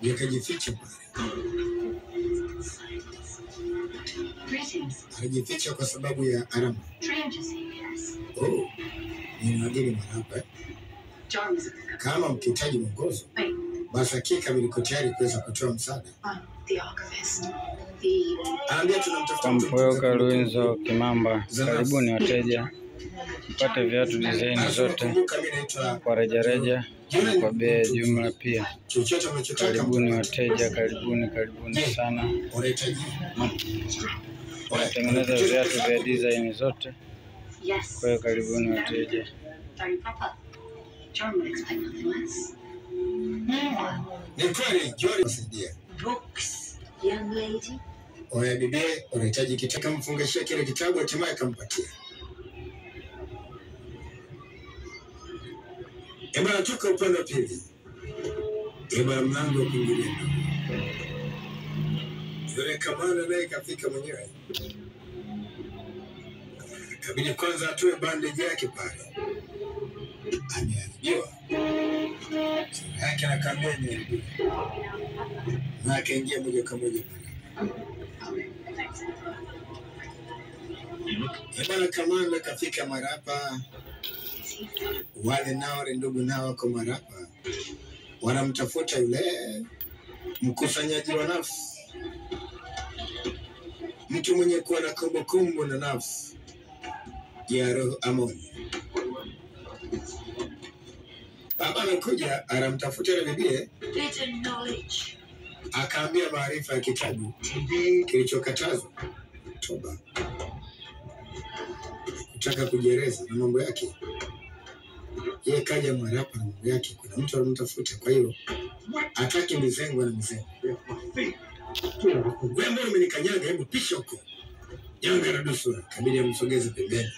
Yakajificha pale. Alijificha kwa sababu ya alama. Oh, ni wageni marhaba. Kama mkihitaji mwongozo, basi hakika niko tayari kuweza kutoa msaada. Anaambia tunamtafuta mtu Kampoyoka Luinzo Kimamba, karibuni wateja, mpate viatu design zote Kumbuka mimi naitwa kwa rejareja na kwa bei ya jumla pia. chochote unachotaka. Karibuni wateja, karibuni karibuni sana. Unahitaji Tunatengeneza viatu vya design zote, kwa hiyo karibuni wateja. Ni kweli Jori wasaidia. Oya bibi, unahitaji kitabu, kamfungashia kile kitabu, hatimaye kampatia. Ebana, toka upande wa pili. Ebana, mlango wa kuingilia. Yule kamanda naye kafika mwenyewe, kabidi kwanza atoe bandage yake pale, ameharibiwa sura yake, anakaambia imeharibiwa, na akaingia moja kwa moja pale. Ebana, kamanda kafika marapa, wale nao wale ndugu nao wako marapa, wanamtafuta yule mkusanyaji wa nafsi, mtu mwenye kuwa na kumbukumbu na nafsi ya roho Amoni. Baba anakuja anamtafuta yule bibie, akaambia maarifa ya kitabu kilichokatazwa toba, kutaka kujieleza na mambo yake. Yeye kaja mwarapa na mambo yake, kuna mtu anamtafuta, kwa hiyo hataki mizengo na mizengo. Wewe mbona umenikanyaga? Hebu pisha huko. Yanga na dusura, kabidi amsogeze pembeni.